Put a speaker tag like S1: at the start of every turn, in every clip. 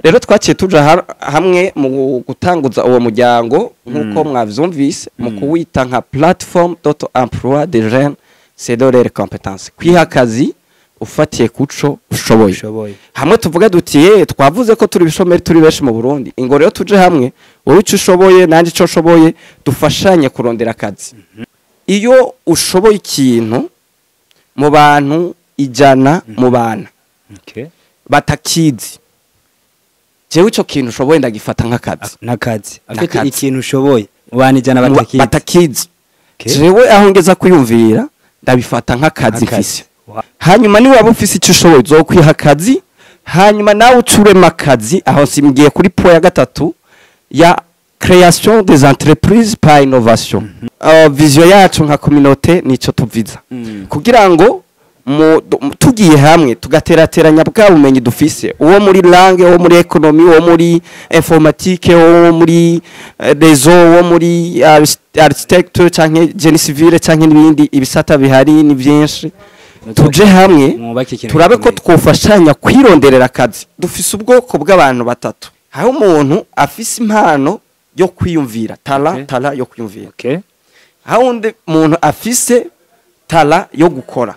S1: Rero twaciye tuja hamwe mu gutanguza uwo muryango nk'uko mwavyumvise, mu kuwita nka plateforme d'auto-emploi des jeunes selon leurs compétences, kwiha akazi ufatiye kuco ushoboye.
S2: Ushoboye.
S1: Hamwe tuvuga duti: "Eh, twavuze ko turi bishomeri, turi benshi mu Burundi, ingo rero tuje hamwe, wowe ico ushoboye nanje ico ushoboye, dufashanye kurondera akazi." Iyo ushoboye ikintu mu bantu 100 mu bana batakizi, jewe ico kintu ushoboye ndagifata nk'akazi.
S2: Nakazi afite
S1: Nakazi.
S2: Ikintu ushoboye mu bantu 100 batakizi.
S1: Batakizi. Jewe aho ngeza kwiyumvira, ndabifata nk'akazi
S2: Nk'akazi.
S1: mfise. Hanyuma niba waba ufise icyo ushoboye, uzokwiha akazi, hanyuma nawe ucurema akazi. Aho simgiye kuri point ya gatatu ya création des entreprises par innovation. Vision yacu nka communauté nico tuviza kugira ngo tugiye hamwe tugaterateranya bwa bumenyi dufise, uwo muri langue, uwo muri économie, uwo muri informatique, uwo muri réseau, uwo muri architecte canke génie civil canke n'ibindi ibisata bihari ni byinshi, tuje hamwe
S2: Mwubake ikintu
S1: turabe ko
S2: gikomeye.
S1: twofashanya kwironderera akazi. Dufise ubwoko bw'abantu batatu. Hariho umuntu afise impano yo kwiyumvira, talent, talent yo kwiyumvira. Hariho undi muntu afise talent yo gukora.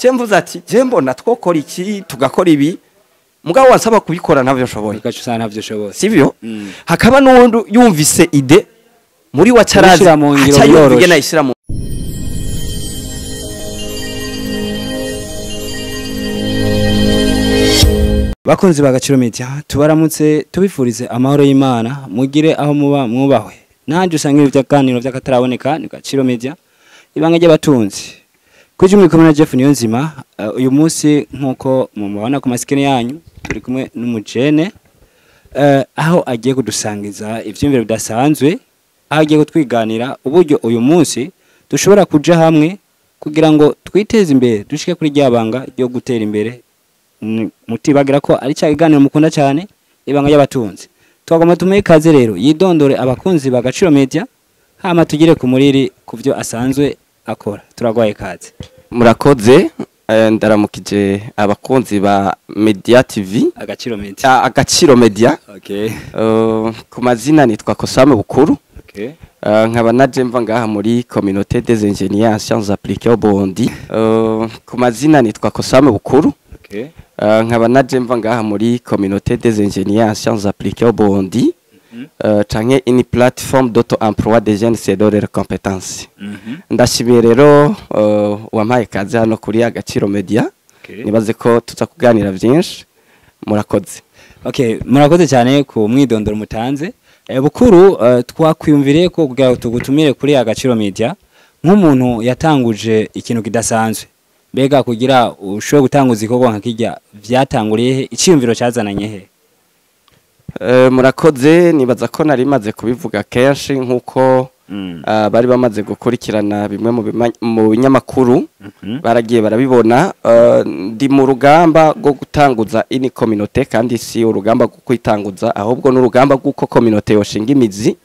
S1: Je mvuze ati: "Je mbona twokora iki, tugakora ibi," mugabo wansaba kubikora ntavyo nshoboye.
S2: Ugaca usanga ntavyo ushoboye.
S1: Sivyo?
S2: Mm.
S1: Hakaba n'uwundi yumvise idée muri we acarazi
S2: Kubishira mu ngiro
S1: aca yumva
S2: biroroshe.
S1: ingene ayishira mu
S2: Bakunzi ba Gaciro Media, tubaramutse, tubifurize amahoro y'Imana, mugire aho muba mwubahwe. Nanje usanga ibi byaganiro by'akataraboneka ni Gaciro Media, ibanga ry'abatunzi. Kuri muri kumwe na Jeff Niyonzima. Uyu munsi nkuko mumubona ku masikini yanyu, turi kumwe n'umujene, aho agiye kudusangiza ivyiyumviro bidasanzwe, aho agiye kutwiganira uburyo uyu munsi dushobora kuja hamwe kugira ngo twiteze imbere, dushike kuri rya banga ryo gutera imbere. Mutibagira ko ari cya kiganiro mukunda cyane, ibanga ry'abatunzi. Twagomba tumuhe ikaze rero, yidondore abakunzi ba Gaciro Media, hama tugire ku muriri ku byo asanzwe akora. Turagwaye ikaze.
S1: Murakoze. Ndaramukije abakunzi ba Media TV.
S2: Agaciro Media.
S1: Ah, Agaciro Media. Ku mazina nitwa Kosame Bukuru. Nkaba naje mva ngaha muri communauté des ingénieurs en sciences appliquées au Burundi. Ku mazina nitwa Kosame Bukuru. Nkaba naje mva ngaha muri communauté des ingénieurs en sciences appliquées au Burundi, canke une plateforme d'auto-emploi des jeunes selon leurs compétences. Ndashimiye rero wampaye kaze hano kuri Agaciro Media. Nibaze ko tuza kuganira byinshi. Murakoze.
S2: Okay, murakoze cyane ku mwidondoro mutanze. Bukuru, twakwiyumviriye ko kugira ngo tugutumire kuri Agaciro Media nk'umuntu yatanguje ikintu kidasanzwe. Mbega kugira ushobore gutanguza igikorwa nka kirya, vyatanguriye he? Iciyumviro cyazananye he?
S1: Murakoze. Nibaza ko nari maze kubivuga kenshi nk'uko bari bamaze gukurikirana bimwe mu binyamakuru, baragiye barabibona. Ndi mu rugamba rwo gutanguza ini communauté, kandi si urugamba rwo kwitanguza, ahubwo n'urugamba rw'uko communauté yoshinga imizi.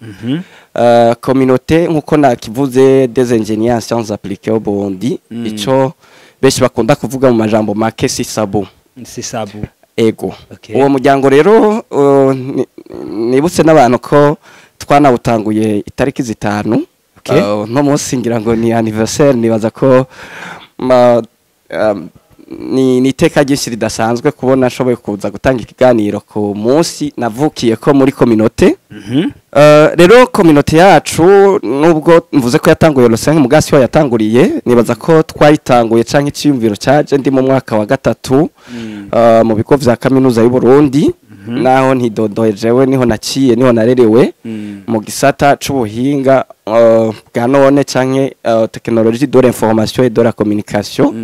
S1: Communauté nk'uko nakivuze, des ingénieurs en sciences appliquées au Burundi, ico benshi bakunda kuvuga mu majambo make sisabu.
S2: Sisabu.
S1: Ego. Uwo muryango rero, nibutse n'abantu ko twanawutanguye itariki 5. No munsi ngira ngo ni anniversaire. Nibaza ko ni iteka ryinshi ridasanzwe kubona nshoboye kuza gutanga ikiganiro ku munsi navukiye ko muri communauté. Rero communauté yacu, nubwo mvuze ko yatanguye le 5 mugasi wa yatanguriye, nibaza ko twayitanguye canke iciyumviro caje ndi mu mwaka wa gatatu mu bigo vya kaminuza y'u Burundi, naho ntidodoye jewe niho naciye, niho narerewe, mu gisata c'ubuhinga bwa none canke technologie de l'information et de la communication.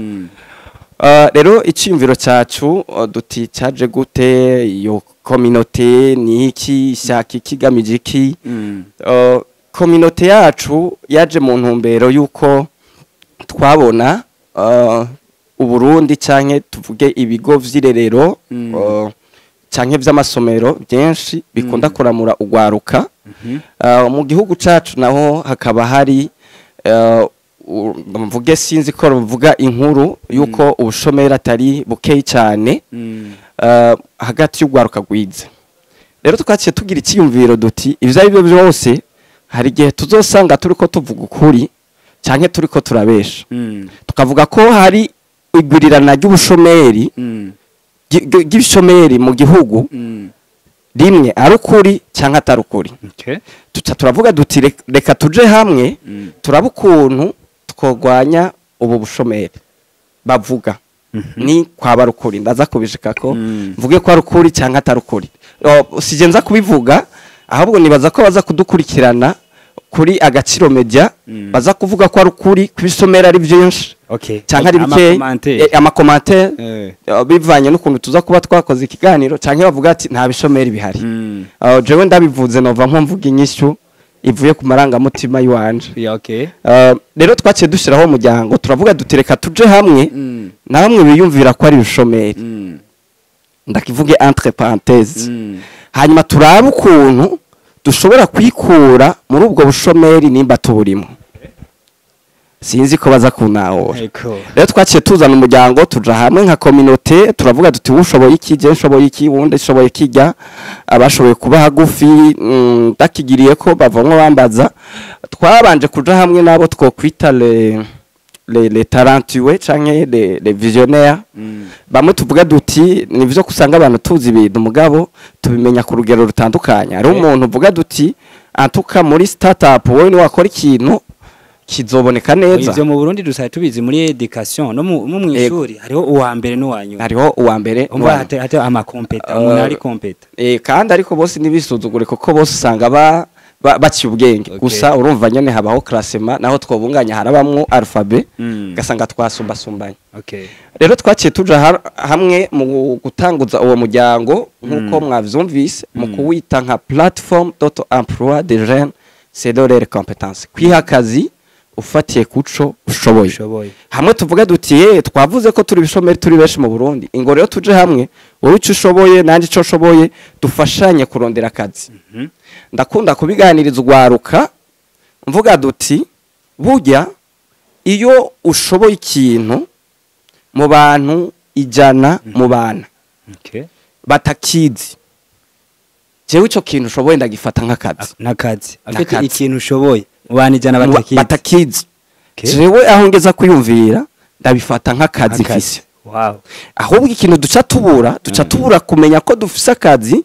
S1: Rero iciyumviro cacu, duti caje gute? Iyo communauté ni iki? Ishaka iki? Igamije iki? Communauté yacu yaje mu ntumbero y'uko twabona Uburundi canke tuvuge ibigo vy'irerero canke vy'amasomero byinshi bikunda kuramura ugwaruka. Mu gihugu cacu naho hakaba hari mvuge, sinzi ko ruvuga inkuru yuko ubushomeri atari bukeyi cyane. hagati y'ugwaruka rwize. Rero twaciye tugira icyiyumviro duti ivyo ari byo byose, hari igihe tuzosanga turiko tuvuga ukuri canke turiko turabesha, tukavuga ko hari igwirirana ry'ubushomeri, ry'ibishomeri mu gihugu, rimwe ari ukuri canke atari ukuri. Tuca turavuga duti reka tuje hamwe, turaba ukuntu twogwanya ubu bushomeri bavuga ni kwaba ari ukuri. Ndaza kubishikako, mvuge ko ari ukuri cyangwa atari ukuri. Sije nza kubivuga, ahubwo nibaza ko baza kudukurikirana kuri Agaciro Media, baza kuvuga ko ari ukuri kubisomera ari byinshi cyangwa ari bike.
S2: Ama commentaires.
S1: Ama commentaires, bivanye n'ukuntu tuza kuba twakoze ikiganiro, cyangwa bavuga ati nta bishomeri bihari. Jewe ndabivuze nova nko mvuga inyishu ivuye ku marangamutima y'iwanje.
S2: Yeah, okay.
S1: Rero twaciye dushyiraho umuryango, turavuga duti reka tuje hamwe na bamwe biyumvira ko ari ibishomeri, ndakivuge entre parenthèses, hanyuma turabe ukuntu dushobora kwikura muri ubwo bushomeri nimba tuburimo. Sinzi ko baza kunahura.
S2: Eko.
S1: Rero twaciye tuzana umuryango, tuja hamwe nka communauté, turavuga duti ushoboye iki, je nshoboye iki, wundi nshoboye kijya, abashoboye kuba hagufi, ndakigiriye ko bavamwo bambaza. Twabanje kuja hamwe nabo twokwita les talentueux canke les visionnaires. Bamwe tuvuga duti nivyo kusanga abantu tuzi ibintu, mugabo tubimenya ku rugero rutandukanye. Hari umuntu uvuga duti antuka muri startup wowe ni wakora ikintu kizoboneka neza.
S2: Ivyo mu Burundi dusaye tubizi muri education no mu mwishuri, hariho uwa mbere n'uwa nyuma.
S1: Hariho uwa mbere
S2: Umva,
S1: n'uwa
S2: hate ama compétences, umuntu ari compétent.
S1: Kandi ariko bose ntibisuzugure, kuko bose usanga baciye ubwenge. Gusa urumva nyene habaho classement, naho twobunganya harabamwo alphabet, ugasanga twasumbasumbanye. Rero twaciye tuja hamwe mu gutanguza uwo muryango, nk'uko mwavyumvise, mu kuwita nka plateforme d'auto-emploi des jeunes selon leurs compétences, kwiha akazi ufatiye kuco ushoboye.
S2: Ushoboye.
S1: Hamwe tuvuga duti ye twavuze ko turi bishomeri, turi benshi mu Burundi, ingo rero tuje hamwe, wowe ico ushoboye nanje ico ushoboye, dufashanye kurondera akazi. Ndakunda kubiganiriza ugwaruka mvuga duti burya iyo ushoboye ikintu mu bantu 100 mu bana batakizi, jewe ico kintu ushoboye ndagifata nk'akazi.
S2: Nakazi afite
S1: Nakazi.
S2: ikintu ushoboye mu bantu 100 batakizi.
S1: Batakizi. Jewe aho ngeza kwiyumvira ndabifata nk'akazi
S2: Akazi.
S1: mfise. Ahubwo ikintu duca tubura kumenya ko dufise akazi,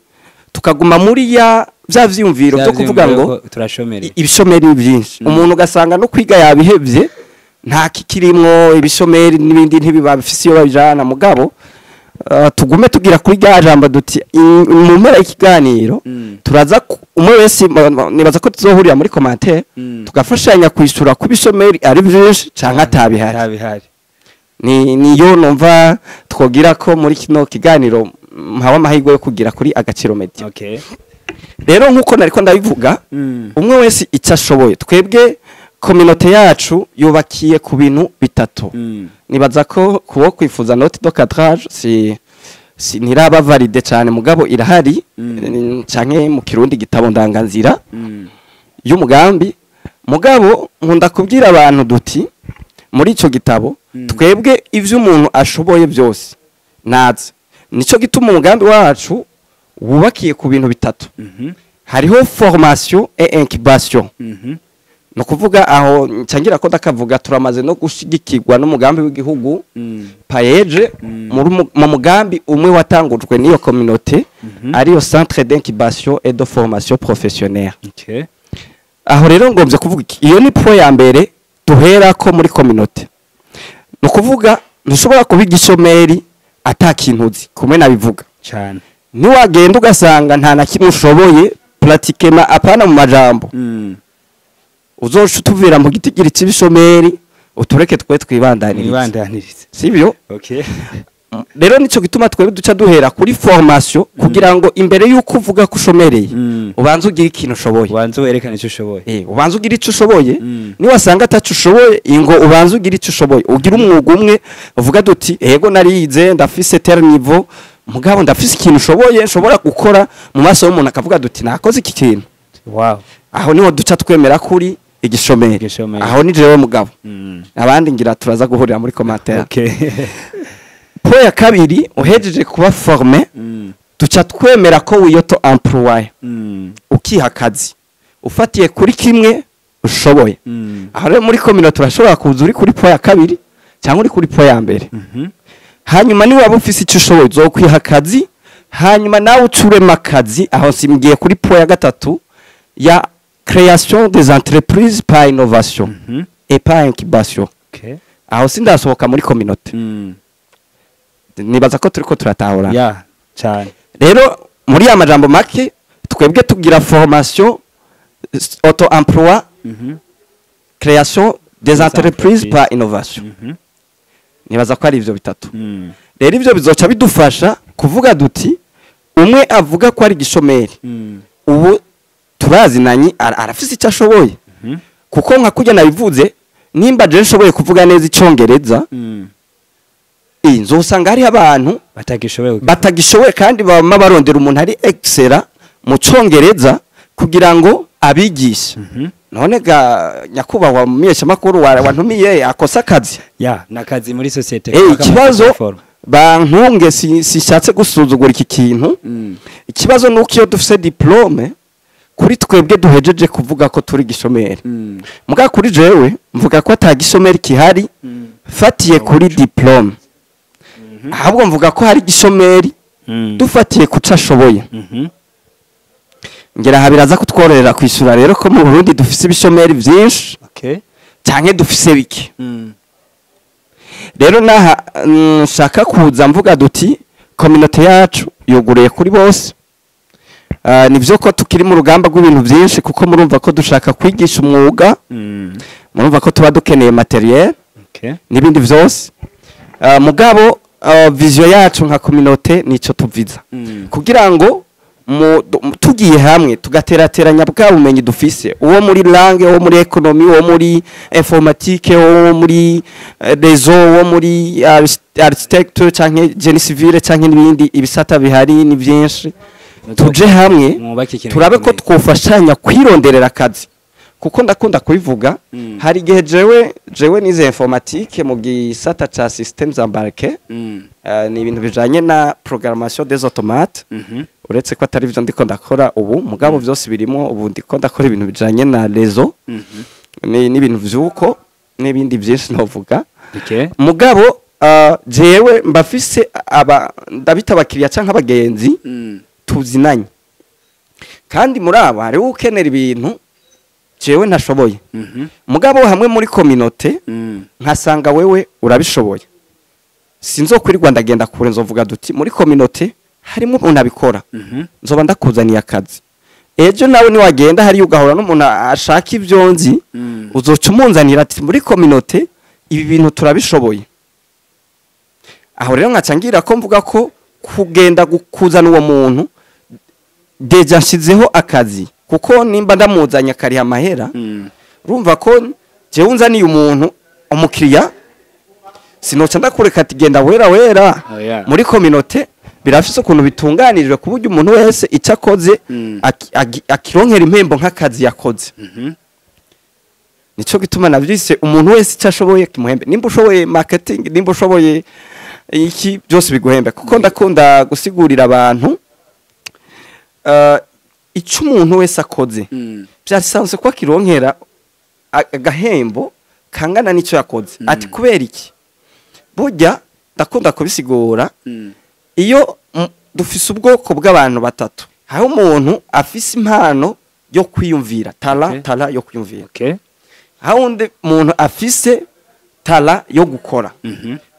S1: tukaguma muri ya vya vyiyumviro byo kuvuga ngo
S2: turashomereye.
S1: Ibishomeri ni byinshi. Umuntu ugasanga no kwiga yabihevye, nta kikirimwo, ibishomeri n'ibindi ntibiba bifise iyo babijana. Mugabo tugume tugira kuri rya jambo duti mu mpera y'ikiganiro turaza umwe wese nibaza ko tuzohurira muri commentaire, tugafashanya kwishura ku bishomeri ari byinshi canke atabihari.
S2: Atabihari.
S1: Ni niyo numva twogira ko muri kino kiganiro mpawe amahirwe yo kugira kuri Agaciro Media. Rero nkuko nariko ndabivuga, umwe wese icyo ashoboye, twebwe communauté yacu yubakiye ku bintu bitatu. Nibaza ko kubo kwifuza note de cadrage si ntiraba valide cyane, mugabo irahari, canke mu Kirundi gitabo ndanganzira y'umugambi. Mugabo nkunda kubwira abantu duti muri ico gitabo, twebwe ivyo umuntu ashoboye byose naze. Nico gituma umugambi wacu wubakiye ku bintu bitatu. Hariho formation et incubation. No kuvuga aho ncangira ko ndakavuga, turamaze no gushigikirwa n'umugambi w'igihugu PAEEJ, mu mugambi umwe watangujwe n'iyo communauté, ariyo centre d'incubation et de formation professionnelle. Aho rero ngombye kuvuga iki? Iyo ni point ya mbere duhera ko muri communauté. Ni ukuvuga ntushobora kuba igishomeri ata kintu uzi, kumwe nabivuga.
S2: Cyane.
S1: Niwagenda ugasanga nta na kimwe ushoboye pratiquement, apana mu majambo, uzoca utuvira mu gitigiri c'ibishomeri, utureke twe twibandanirize.
S2: Mwibandanirize.
S1: Sibyo?
S2: Okay.
S1: Rero nico gituma twebwe duca duhera kuri formation, kugira ngo imbere y'uko uvuga ko ushomereye, ubanze ugire ikintu ushoboye.
S2: Ubanze werekane icyo ushoboye.
S1: Ubanze ugire ico ushoboye. Niwasanga ataco ushoboye, ingo ubanze ugire ico ushoboye, ugire umwuga umwe uvuga duti ego narize, ndafise tel niveau, mugabo ndafise ikintu ushoboye nshobora gukora mu maso y'umuntu akavuga duti nakoze iki kintu. Aho niho duca twemera kuri igishomeri.
S2: Igishomeri.
S1: Aho ni jewe mugabo, abandi ngira turaza guhurira muri commentaire. Point ya kabiri, uhejeje kuba formé, duca twemera ko wiyoto employer, ukiha akazi ufatiye kuri kimwe ushoboye. Aho rero muri communauté turashobora kuza uri kuri point ya kabiri cyangwa uri kuri point ya mbere. Hanyuma niba waba ufise icyo ushoboye, uzokwiha akazi, hanyuma nawe ucurema akazi. Aho simbwiye kuri point ya gatatu ya création des entreprises par innovation et par incubation. Aho sindasohoka muri communauté. Nibaza ko turiko turatahura.
S2: Ya, cyane.
S1: Rero muri ya majambo make, twebwe tugira formation, auto emploi, création des
S2: des
S1: entreprises
S2: entreprises.
S1: par innovation. Nibaza ko ari ivyo bitatu. Rero ivyo bizoca bidufasha kuvuga duti umwe avuga ko ari gishomeri, ubu turazinanye, arafise icyo ashoboye, kuko nka kurya nabivuze, nimba je nshoboye kuvuga neza Icongereza, nzosanga hariho abantu
S2: batagishoboye kukivuga.
S1: Batagishoboye, kandi bama barondera umuntu ari excellent mu Congereza kugira ngo abigishe. None ga nyakubahwa mumenyeshamakuru wantumiye, akosa akazi.
S2: Ya, nakazi muri société.
S1: Ikibazo, bantunge, sishatse gusuzugura iki kintu. Ikibazo nuko iyo dufise diplôme, kuri twebwe duhejeje kuvuga ko turi gishomeri. Muga kuri jewe mvuga ko ata gishomeri kihari fatiye kuri diplôme, ahubwo mvuga ko hari gishomeri dufatiye kuco ashoboye. Ngera aha biraza kutworohera kwishyura rero ko mu Burundi dufise ibishomeri vyinshi canke dufise bike. Rero naha nshaka kuza mvuga duti communauté yacu yuguriye kuri bose. Nivyo ko tukiri mu rugamba rw'ibintu vyinshi, kuko murumva ko dushaka kwigisha umwuga, murumva ko tuba dukeneye matériel n'ibindi vyose. Mugabo vision yacu nka communauté nico tuviza, kugira ngo tugiye hamwe tugaterateranya bwa bumenyi dufise, uwo muri langue, uwo muri économie, uwo muri informatique, uwo muri réseau, uwo muri architecture canke génie civile canke n'ibindi ibisata bihari ni byinshi, tuje hamwe,
S2: Mwubake ikintu
S1: turabe ko
S2: gikomeye.
S1: twofashanya kwironderera akazi, kuko ndakunda kubivuga. Hari igihe jewe nize informatique mu gisata ca systèmes embarqués. Ni ibintu bijanye na programmation des automates, uretse ko atari byo ndiko ndakora ubu, mugabo byose birimo. Ubu ndiko ndakora ibintu bijanye na réseau, n'ibintu vyuko n'ibindi byinshi novuga. Mugabo jewe mbafise aba ndabita abakiriya canke abagenzi tuzinanye, kandi muri abo hariho ukenera ibintu jewe ntashoboye. Mugabo hamwe muri communauté nkasanga wewe urabishoboye, sinzokwirirwa ndagenda kure, nzovuga duti muri communauté harimo umuntu abikora, nzoba ndakuzaniye akazi. Ejo nawe niwagenda hariya ugahura n'umuntu ashaka ibyo nzi, uzoca umunzanira ati muri communauté ibi bintu turabishoboye. Aho rero nkaca ngira ko mvuga ko kugenda kuzana uwo muntu, déjà nshizeho akazi, kuko nimba ndamuzanye akariha amahera, urumva ko jewe unzaniye umuntu umukiriya, sinoca ndakureka ati genda wera wera.
S2: Oya.
S1: Muri communauté birafise ukuntu bitunganirijwe ku buryo umuntu wese icyo akoze akironkera impembo nk'akazi yakoze. Nico gituma navyise umuntu wese icyo ashoboye kimuhembe. Nimba ushoboye marketing, nimba ushoboye iki, byose biguhembe. Kuko ndakunda gusigurira abantu, icyo umuntu wese akoze byasanzwe ko akironkera agahembo kangana n'icyo yakoze. Ati kubera iki? Burya ndakunda kubisigura, iyo dufise ubwoko bw'abantu batatu. Hariho umuntu afise impano yo kwiyumvira, talent, talent yo kwiyumvira. Hariho undi muntu afise talent yo gukora.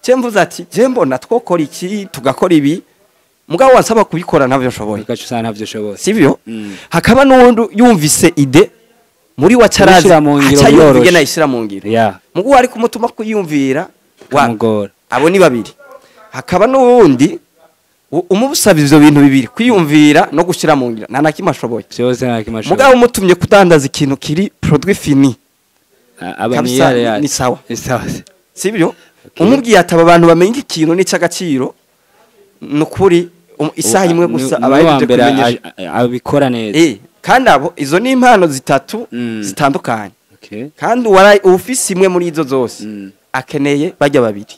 S1: Je mvuze ati je mbona twokora iki, tugakora ibi, mugabo wansaba kubikora ntavyo nshoboye.
S2: Ugaca usanga ntavyo ushoboye.
S1: Sivyo?
S2: Mm.
S1: Hakaba n'uwundi yumvise idée muri wa carazi,
S2: Kubishira mu ngiro
S1: aca yumva
S2: biroroshe.
S1: ingene ayishira mu ngiro. Mugu wari kumutuma kuyumvira wa
S2: Kamugora.
S1: Abo ni babiri. Hakaba n'uwundi umusaba ivyo bintu bibiri, kwiyumvira no gushira mu ngiro, nta na kimwe ashoboye.
S2: Vyose nta kimwe ashoboye.
S1: Mugabo umutumye kudandaza ikintu kiri produit fini,
S2: Aba ni
S1: kabisa,
S2: yare yare.
S1: ni sawa.
S2: Ni sawa.
S1: Sibyo?
S2: Okay.
S1: Umubwiye ati aba bantu bamenye ikintu n'ic'agaciro, ni ukuri isaha imwe gusa
S2: Ni
S1: aba
S2: wa
S1: yahejeje
S2: mbere
S1: kumenyesha.
S2: abikora neza.
S1: Kandi abo izo ni impano zitatu zitandukanye. Kandi ufise imwe muri izo zose akeneye bajya babiri.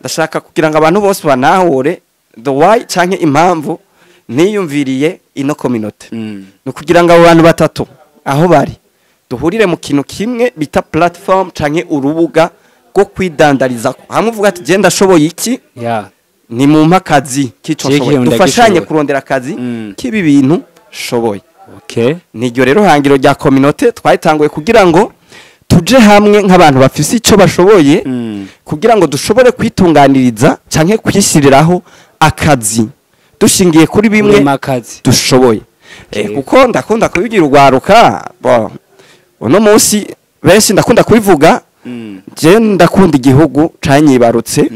S1: Ndashaka kugira ngo abantu bose banahure the why canke impamvu niyumviriye ino communauté. Ni ukugira ngo abo bantu batatu aho bari duhurire mu kintu kimwe bita platform canke urubuga rwo kwidandariza, hamwe uvuga ati: "Genda, ndashoboye iki, ni mumpe akazi k'ico
S2: Kiki
S1: nshoboye,
S2: ndagishobora.
S1: dufashanye kurondera akazi k'ibi bintu shoboye." Niryo rero hangiro rya communauté twayitanguye, kugira ngo tuje hamwe nk'abantu bafise ico bashoboye, kugira ngo dushobore kwitunganiriza canke kwishyiriraho akazi dushingiye kuri bimwe
S2: Kurema akazi.
S1: dushoboye. Kuko ndakunda kubibwira urwaruka, bo uno munsi benshi ndakunda kubivuga, je ndakunda igihugu canyibarutse.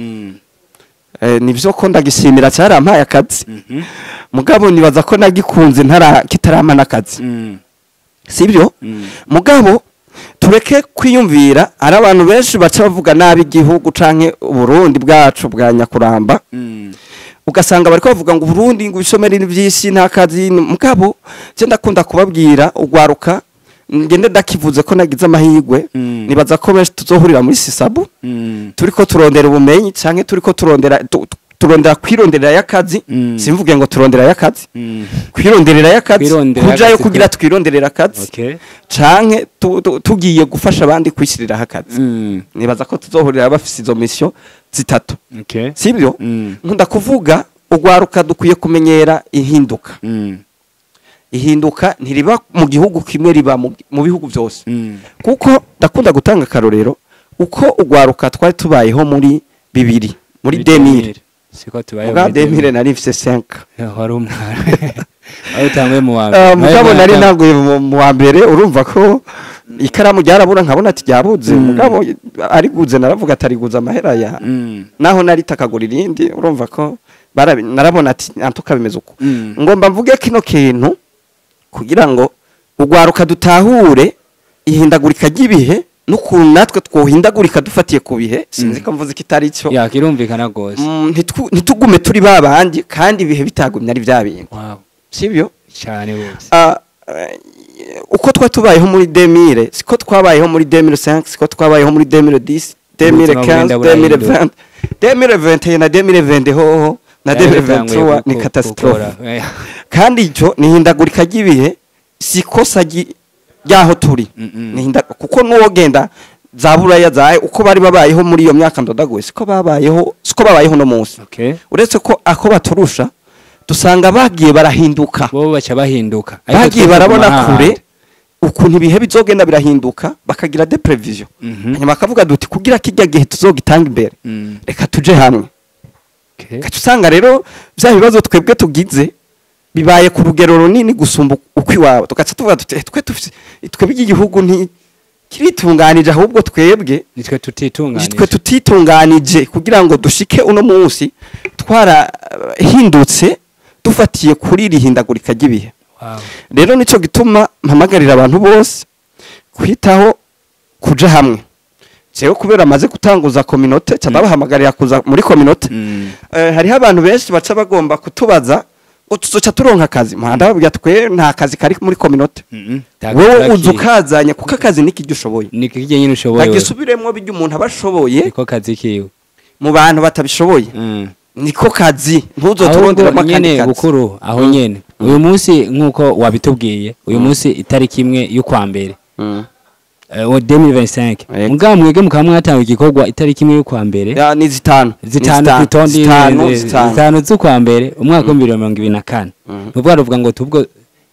S1: Nivyo ko ndagishimira, cyarampaye akazi, mugabo nibaza ko nagikunze ntara kitarampa n'akazi, sibyo? Mugabo tureke kwiyumvira, ari abantu benshi baca bavuga nabi igihugu canke Uburundi bwacu bwa nyakuramba, ugasanga bariko bavuga ngo Uburundi, ngo ibishomeri ni vyinshi, nta kazi. Mugabo je ndakunda kubabwira ugwaruka, ngende ndakivuze ko nagize amahirwe, nibaza ko benshi tuzohurira muri sisabu, turiko turondera ubumenyi canke turiko turondera turondera kwironderera y'akazi. Simvuge ngo turondera y'akazi, kwironderera y'akazi,
S2: Kwironderera
S1: kujayo
S2: akazi.
S1: kugira twironderera akazi, canke tugiye gufasha abandi kwishyiriraho akazi. Nibaza ko tuzohurira bafise izo mission zitatu, sibyo? Nkunda kuvuga ugwaruka dukwiye kumenyera ihinduka. Ihinduka ntiriba mu gihugu kimwe, riba mu bihugu byose. Kuko ndakunda gutanga akarorero, uko ugwaruka twari tubayeho muri bibiri, muri 2000,
S2: Siko tubayeho
S1: muga
S2: muri
S1: 2000 nari mfise 5.
S2: Wari umwana aho utanguye mu wa mbere.
S1: Mugabo nari ntanguye mu wa mbere, urumva ko ikaramu ryarabura, nkabona ati ryabuze. Mugabo ariguze, naravuga ati ariguze amahera ya naho nari takagura irindi, urumva ko narabona ati antuka bimeze uko. Ngomba mvuge kino kintu kugira ngo ugwaruka dutahure ihindagurika ry'ibihe n'ukuntu natwe twohindagurika dufatiye ku bihe. Sinzi ko mvuze kitari cyo.
S2: Ya, kirumvikana gose.
S1: Ntitugume turi babandi kandi ibihe bitagumye ari bya bindi, sibyo?
S2: Cyane gose.
S1: Uko twa tubayeho muri 2000 siko twabayeho muri 2005, siko twabayeho muri 2010, 2015,
S2: Ubuzima bugenda.
S1: 2020, 2021 na 2020 hoho na 2023 ni catastrophe. Kandi icyo ni ihindagurika ry'ibihe, si kosa ry'aho turi. Kuko n'uwogenda za buraya zahe, uko bari babayeho muri iyo myaka ndodaguye siko babayeho, siko babayeho no munsi. Uretse ko ako baturusha, dusanga bagiye barahinduka.
S2: Bo baca bahinduka. Ariko
S1: Bagiye
S2: twe
S1: barabona
S2: tuguma
S1: kure
S2: hahandi.
S1: ukuntu ibihe bizogenda birahinduka, bakagira des prévisions. Hanyuma bakavuga duti: "Kugira kijya gihe tuzogitanga imbere, reka tuje hamwe." Gaca usanga rero bya bibazo twebwe tugize bibaye ku rugero runini gusumba uko iwabo, tugaca tuvuga tuti: "Eh, twe dufise, twebwe igihugu nti kiritunganije, ahubwo twebwe
S2: Nitwe tutitunganije."
S1: Nitwe tutitunganije kugira ngo dushike uno munsi twarahindutse dufatiye kuri iri hindagurika ry'ibihe. Rero nico gituma mpamagarira abantu bose kwitaho kuja hamwe. Jewe kubera amaze gutanguza communauté, ca ndabahamagarira kuza muri communauté. Hariho abantu benshi baca bagomba kutubaza ngo tuzoca turonka akazi. Mpanda babwira, twe nta kazi kari muri communauté. Wowe uza ukazanye, kuko akazi niki ibyo ushoboye.
S2: Ni kijye nyine ushoboye wewe.
S1: Bagisubiremwo, bijya umuntu aba ashoboye
S2: Niko kazi kiwe.
S1: mu bantu batabishoboye, niko kazi, ntuzoturonderamo
S2: Ahubwo
S1: akandi
S2: nyene
S1: kazi.
S2: Bukuru aho nyene, uyu munsi nkuko wabitubwiye, uyu munsi itariki 1 y'ukwa mbere wa 2025, mugabo mwege mukaba mwatanga igikorwa itariki 1 y'ukwa mbere.
S1: Ya, ni 5. Ni
S2: 5 ku itondi.
S1: 5, 5.
S2: 5 z'ukwa mbere umwaka wa 2024. Nubwo ruvuga ngo tubwo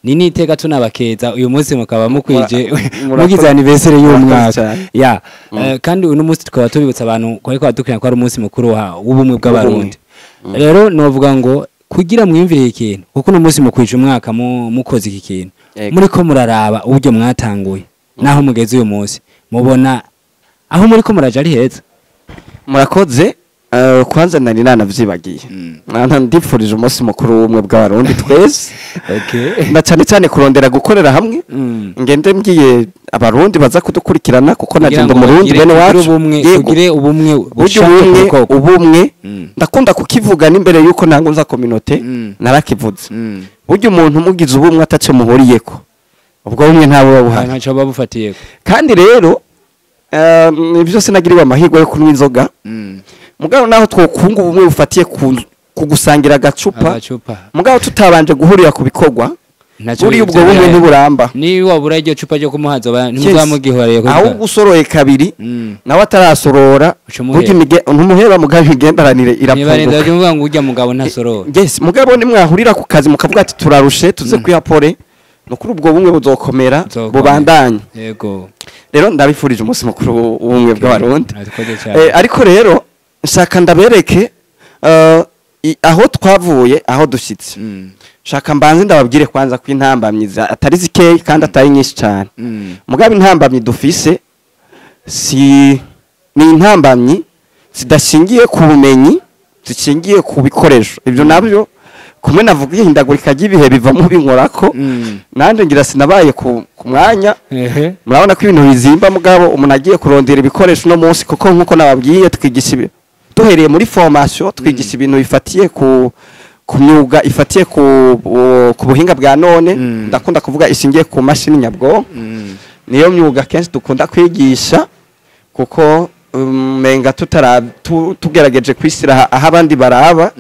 S2: ni niteka tunabakeza uyu munsi mukaba mukwije mugize anniversaire y'uyu
S1: Murakoze
S2: mwaka.
S1: cyane.
S2: Ya, kandi uno munsi tukaba tubibutsa abantu ko ariko badukurikirana ko ari umunsi mukuru w'ubumwe bw'Abarundi. Rero novuga ngo kugira mwiyumvire ikintu, kuko uno munsi mukwije umwaka mukoze iki kintu, muriko muraraba uburyo mwatanguye naho mugeze uyu munsi, mubona aho muriko muraja ari heza?
S1: Murakoze. Kwanza nari nanavyibagiye. Ndipfurije umunsi mukuru w'ubumwe bw'Abarundi twese, na cyane cyane kurondera gukorera hamwe. Ngende mbwiye Abarundi baza kudukurikirana, kuko
S2: Kugira
S1: naje ndi
S2: ngo
S1: Umurundi bene
S2: tugire
S1: wacu.
S2: ubumwe,
S1: Yego.
S2: tugire ubumwe
S1: Burya
S2: bushake
S1: ubumwe,
S2: koko.
S1: ubumwe ndakunda kukivuga n'imbere yuko ntanguza communauté, narakivuze. Burya umuntu mugize ubumwe ataco muhuriyeko, ubwo bumwe ntawe buba buhari.
S2: Ntacyo baba bufatiyeko.
S1: Kandi rero byose nagiriwe amahirwe yo kunywa inzoga. Mugabo naho twokunga ubumwe bufatiye ku gusangira agacupa, mugabo tutabanje guhurira ku bikorwa, buri ubwo bumwe ntiburamba.
S2: Niba wabura iryo cupa ryo kumuhaza ntimuzamugihoreye,
S1: ahubwo usoroye kabiri nawe atarasorora, ntumuheba, mugabo imigenderanire
S2: irapfunduka. Niba ngo ujya mugabo ntasorora.
S1: Yes, mugabo nimwahurira ku kazi mukavuga ati turarushe tuze kwihapore, nukuri ubwo bumwe buzokomera bubandanye.
S2: Yego.
S1: Rero ndabifurije umunsi mukuru w'ubumwe bw'Abarundi. Ariko rero nshaka ndabereke aho twavuye, aho dushyitse. Shaka mbanze ndababwire kwanza ko intambamyi atari zikeyi kandi atari nyinshi cyane. Mugabo intambamyi dufise si ni intambamyi zidashingiye ku bumenyi, zishingiye ku bikoresho. Ibyo nabyo kumwe navuga ihindagurika ry'ibihe bivamo binkorako. Nanjye ngira sinabaye ku mwanya. Murabona ko ibintu bizimba, mugabo umuntu agiye kurondera ibikoresho no munsi, kuko nkuko nababwiye twigisha duhereye muri formation, twigisha ibintu bifatiye ku myuga ifatiye ku buhinga bwa none. Ndakunda kuvuga ishingiye ku mashini nyabwonko. Niyo myuga kenshi dukunda kwigisha, kuko menga tugerageje kwisira aho abandi baraba,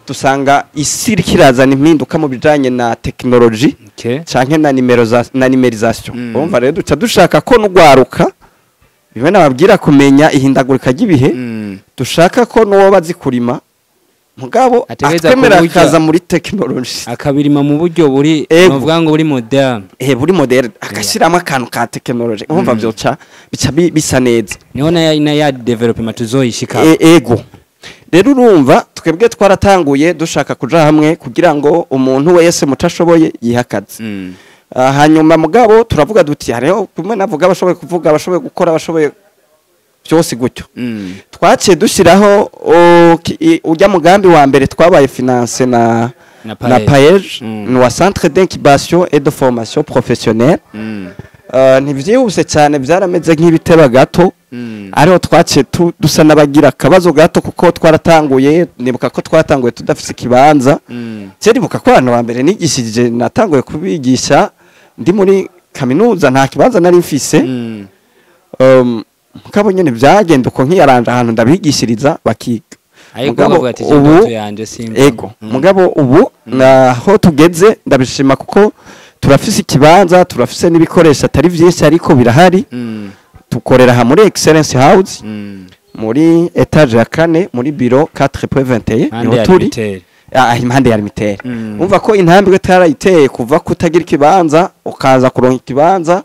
S1: dusanga isi ikirazana impinduka mu bijanye na technology canke na na numerisation. Urumva rero duca dushaka ko n'ugwaruka bimwe nababwira kumenya ihindagurika ry'ibihe, dushaka ko n'uwo bazi kurima mugabo atwemera akaza muri technology,
S2: akabirima mu buryo buri novuga ngo buri modern,
S1: buri modern, akashiramo akantu ka technology. Urumva byoca bica bisa neza,
S2: niho na ya development tuzoyishika.
S1: Ego. Rero urumva twebwe twaratanguye dushaka kuja hamwe kugira ngo umuntu wese mutashoboye yihakaze. Hanyuma mugabo turavuga duti hariho kumwe navuga abashoboye kuvuga, abashoboye gukora, abashoboye byose gutyo. Twaciye dushyiraho ujya mugambi wa mbere twabaye finance na PAEJ, ni wa Centre d'incubation et de formation professionnelle. Ntibyihuse cyane, byarameze nk'ibiteba gato, ariho twaciye dusa n'abagira akabazo gato, kuko twaratanguye, nibuka ko twatanguye tudafise ikibanza. Nibuka ko abantu ba mbere nigishije natanguye kubigisha ndi muri kaminuza, nta kibanza nari mfise. Mugabo nyene byagenda uko nkiyaranje ahantu ndabigishiriza bakiga.
S2: Mugabo ubu
S1: ego, mugabo ubu naho tugeze ndabishima, kuko turafise ikibanza, turafise n'ibikoresho atari byinshi ariko birahari. Tukorera ha muri Excellence House, muri etage ya 4, muri bureau 4.21 niho turi, impande ya Limitere. Umva ko intambwe tarayiteye kuva kutagira ikibanza ukaza kuronka ikibanza.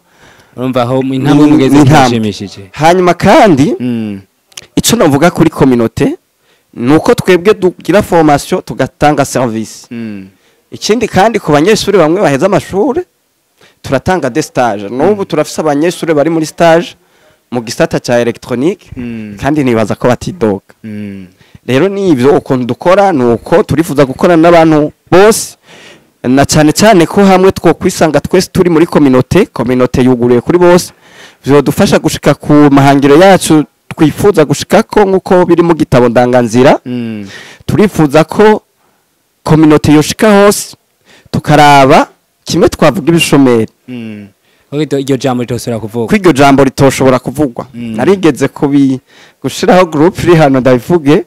S2: Urumva aho intambwe mugeze twashimishije.
S1: Hanyuma kandi ico navuga kuri communauté nuko twebwe dugira formation tugatanga service. Ikindi kandi ku banyeshuri bamwe baheza amashuri turatanga des stage. N'ubu turafise abanyeshuri bari muri stage mu gisata ca electronique, kandi nibaza ko batidoga. Rero nivyo ukuntu dukora nuko turifuza gukorana n'abantu bose, na cyane cyane ko hamwe twokwisanga twese turi muri communauté yuguruye kuri bose, vyodufasha gushika ku mahangiro yacu twifuza gushikako nkuko biri mu gitabo ndanganzira. Turifuza ko communauté yoshika hose, tukaraba kimwe twavuga ibishomeri.
S2: Iryo jambo ritoshobora kuvugwa,
S1: ko iryo jambo ritoshobora kuvugwa. Narigeze gushiraho group iri hano ndabivuge,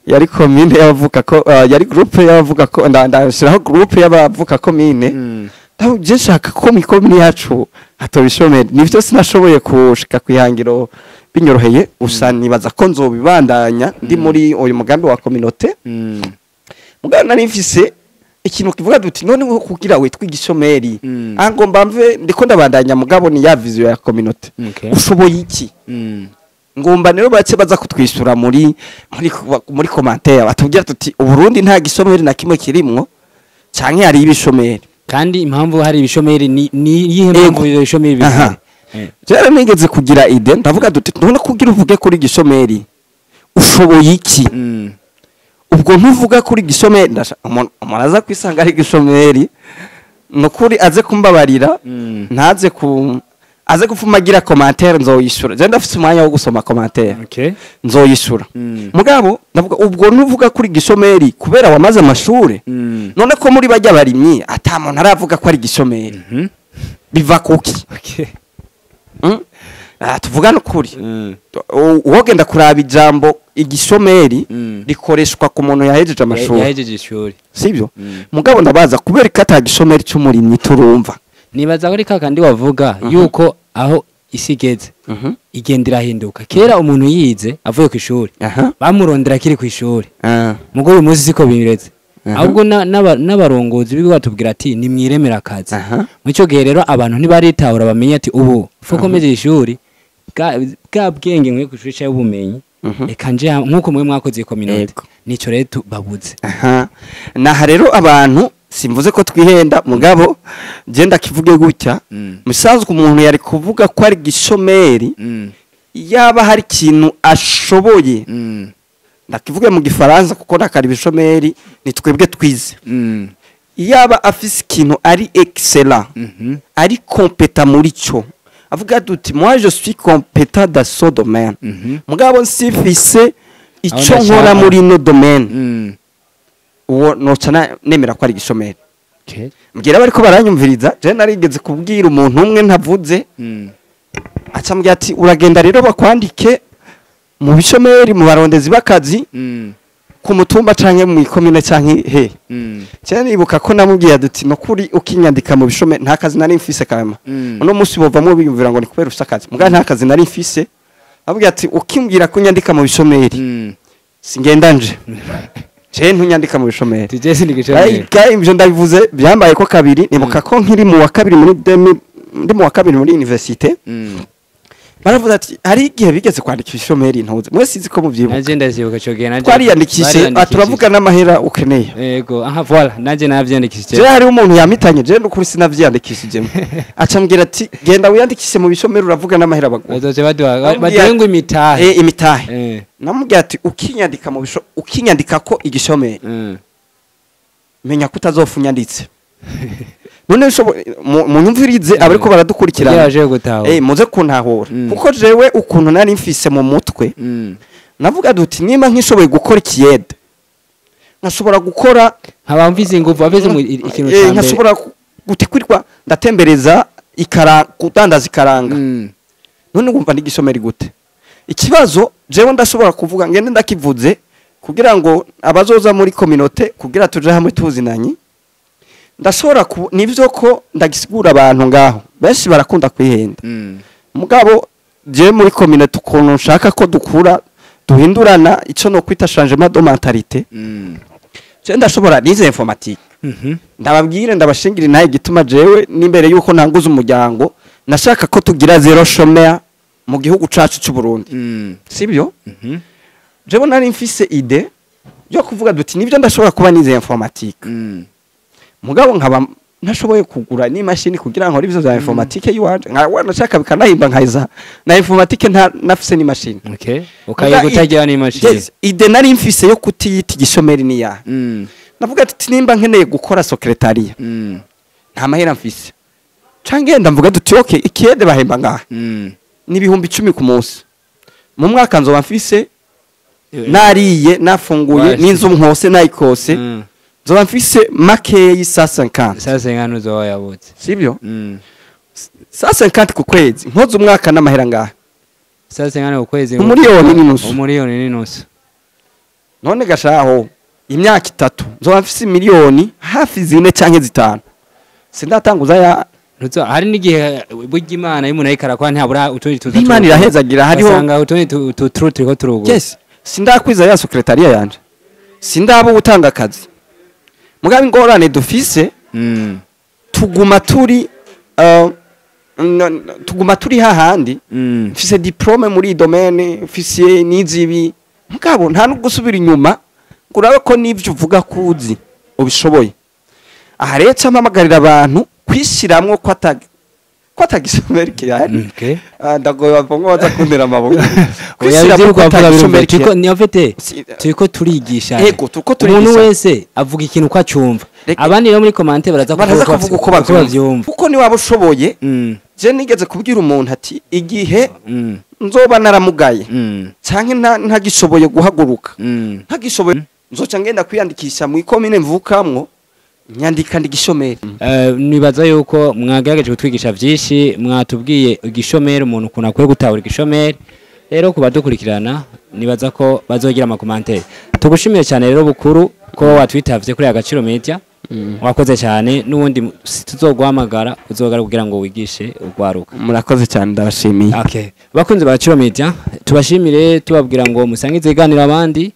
S1: yari commune y'abavuka ko yari group y'abavuka ko ndashiraho group y'abavuka commune. Ndaje shaka ko mu commune yacu hatobishomeri, nivyo sinashoboye kushika kwihangiro binyoroheye, gusa nibaza ko nzobibandanya ndi muri uyu mugambi wa communauté. Mugabo nari mfise ikintu kivuga duti none wo kugira witwa igishomeri, ango mbamve ndiko ndabandanya, mugabo ni ya vision ya communauté. Ushoboye iki? Ngomba rero bace baza kutwisura muri muri commentaire batubwira tuti Uburundi nta gishomeri na kimwe kirimwo, canke hari ibishomeri.
S2: Kandi impamvu hari ibishomeri ni yihe mpamvu ibishomeri bihari?
S1: Jere nigeze kugira ide ndavuga duti none kugira uvuge kuri gishomeri ushoboye iki? Ubwo ntuvuga kuri gishomeri, umuntu aza kwisanga ari gishomeri nukuri aze kumbabarira, ntaze ku aze gufumagira commentaire nzoyishura. Je ndafite umwanya wo gusoma commentaire. Nzoyishura. Mugabo ndavuga ubwo ntuvuga kuri gishomeri kubera wamaze amashure. None ko muri bajya barimyi ata muntu aravuga ko ari gishomeri. Biva kuki? Tuvugane ukuri. Uwogenda kuraba ijambo igishomeri rikoreshwa ku muntu yahejeje amashuri,
S2: yahejeje ishuri,
S1: sibyo? Mugabo ndabaza, kubera ko ata gishomeri c'umurimyi turumva?
S2: Nibaza ko ari kakandi wavuga yuko aho isi igeze igenda irahinduka. Kera umuntu yize avuye ku ishuri bamurondera akiri ku ishuri, mugo uyu munsi siko bimeze. Ahubwo n'abarongozi bigo batubwira ati nimwiremera akazi. Muri ico gihe rero abantu ntibaritahura, bamenye ati ubu fukomeje ishuri, bwa bwenge nkwiye ku ishuri canke ubumenyi, reka nje nk'uko mwe mwakoze communauté. Nico rero babuze.
S1: Naha rero abantu, simvuze ko twihenda, mugabo je ndakivuge gutya: musanzwe umuntu yari kuvuga ko ari gishomeri yaba hari ikintu ashoboye. Ndakivuge mu gifaransa kuko nakari ibishomeri ni twebwe twize. Yaba afise ikintu ari excellent, ari compétent muri cyo, avuga duti: "Moi, je suis compétent dans ce domaine, mugabo nsifise ico
S2: ndashaka.
S1: nkora muri no domaine." Uwo noca nemera ko ari igishomeri. Mbwira bariko baranyumviriza, je narigeze kubwira umuntu umwe ntavuze, aca ambwira ati: "Uragenda rero bakwandike mu bishomeri, mu barondezi b'akazi ku mutumba canke mu ikomine canke he." Cyane nibuka ko namubwiye duti: "Nukuri ukinyandika mu bishomeri, nta kazi nari mfise kama." Uno munsi bovamwo biyumvira ngo ni kubera ufise akazi, mugabo nta kazi nari mfise. Abwira ati: "Ukimbwira ko unyandika mu bishomeri, singenda nje, je ntunyandika mu bishomeri."
S2: Tuje sindigishomeri.
S1: Ay, ibyo ndabivuze byambaye ko kabiri. Nibuka ko nkiri mu wa kabiri muri 2000, ndi mu wa kabiri muri université, baravuze ati hari igihe bigeze kwandika ibishomeri, ntuze mwese, sizi ko muvyibuka.
S2: Naje ndavyibuka ico gihe, naje
S1: Twariyandikishije, turavuga n'amahera ukeneye.
S2: Yego, aha, voilà, naje navyiyandikishije.
S1: Je hariho umuntu yamitanye, je n'ukuri sinavyiyandikishijemo, aca ambwira ati: "Genda wiyandikishe mu bishomeri, uravuga n'amahera baguha."
S2: Bazoce baduha
S1: Namubwiye
S2: baduhe ngo imitahe.
S1: Imitahe. Namubwiye ati: "Ukinyandika mu bisho, ukinyandika ko igishomeri, menya ko utazofa unyanditse." None munyumvirize abariko baradukurikirana.
S2: Kugira baje gutaha.
S1: Muze kuntahura, kuko jewe ukuntu nari mfise mu mutwe, navuga duti: "Niba nkishoboye gukora ikiyede, nkashobora gukora
S2: Nkaba mvise ingufu aveze mu ikintu ca mbere.
S1: Nkashobora gutikwirwa ndatembereza ikara, kudandaza ikaranga, none wumva ndigishomeri gute?" Ikibazo jewe ndashobora kuvuga, ngende ndakivuze kugira ngo abazoza muri communauté, kugira tuje hamwe tuzinanye, ndashobora nivyo ko ndagisigura abantu ngaho benshi barakunda kwihenda. Mugabo je muri communauté ukuntu nshaka ko dukura, duhindurana ico no kwita changement de mentalité, je ndashobora nize informatique. Ndababwire, ndabashingira naye igituma jewe n'imbere yuko ntanguza umuryango nashaka ko tugira zéro chômeur mu gihugu cacu c'u Burundi, sibyo? Jewe nari mfise idée yo kuvuga duti: "Nibyo, ndashobora kuba nize informatique, mugabo nkaba ntashoboye kugura n'imashini kugira ngo ivyo vya informatique yiwanje, nka nashaka bikanahimba nkayiza na informatique nta nafise n'imashini."
S2: Okay, ukayiga utagira n'imashini.
S1: Yes, idée nari mfise yo kutiyita igishomeri ni yahe? Navuga ati: "Nimba nkeneye gukora secrétariat, nta mahera mfise, canke ngenda mvuga duti: okay, ikiyede bahemba ngaha ni 10,000 ku munsi, mu mwaka nzoba mfise, nariye, nafunguye, n'inzu nkose nayikose, nzoba mfise makeyi 150."
S2: Sasa ingano uzoba yabutse.
S1: Sibyo? 150 ku kwezi, nkoze umwaka n'amahera ngaha?
S2: Sasa ingano ku kwezi.
S1: 1.5 miliyoni.
S2: 1.5 miliyoni.
S1: None gashaho imyaka 3 nzoba mfise miliyoni hafi 4 canke 5, sindatanguza ya.
S2: Hari n'igihe burya Imana iyo umuntu ariko arakora ntabura utundi tuza.
S1: Imana irahezagira, hariho
S2: usanga utundi turu turiko turugura.
S1: Yes, sindakwiza ya secrétariat yanje, sindaba utanga akazi, mugabo ingorane dufise, tuguma turi tuguma turi hahandi. Mfise diplôme muri iyi domaine, mfise n'izibi, mugabo nta no gusubira inyuma ngo urabe ko n'ivyo uvuga kuzi ubishoboye. Aha rero mpamagarira abantu kwishiramwo ko atagishomeri gihari. Ndagoye bavungo baza kuntera amaboko. Kwishiramwo ko atagishomeri
S2: Turiko
S1: gihari.
S2: ni en fait turiko turigisha.
S1: Yego, turiko
S2: Umuntu
S1: turigisha.
S2: wese avuga ikintu uko acumva. Abandi rero muri commentaire baraza
S1: Baraza kuvuga uko bavyumva,
S2: bavyumva.
S1: kuko ni waba ushoboye. Je nigeze kubwira umuntu ati: "Igihe nzoba naramugaye canke ntagishoboye guhaguruka, ntagishoboye, nzoca ngenda kwiyandikisha mu ikomine mvukamwo." Nyandika ndi gishomeri.
S2: Nibaza yuko mwagerageje kutwigisha vyinshi, mwatubwiye igishomeri, umuntu ukuntu akwiye gutahura igishomeri. Rero ku badukurikirana nibaza ko bazogira ama commentaires. Tugushimiye cyane rero Bukuru ko watwitavye kuri Agaciro Media. Wakoze cyane, n'ubundi tuzoguhamagara, uzogara kugira ngo wigishe urwaruka.
S1: Murakoze cyane, ndabashimiye.
S2: Okay. Bakunzi ba Agaciro Media, tubashimire, tubabwira ngo musangize ibiganiro abandi,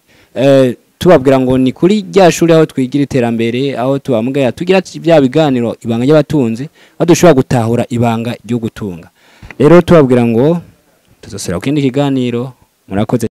S2: tubabwira ngo ni kuri rya shuri aho twigira iterambere, aho tubamugaya tugira bya biganiro ibanga ry'abatunzi, aho dushobora gutahura ibanga ryo gutunga. Rero tubabwira ngo tuzosubira ku kindi kiganiro. Murakoze.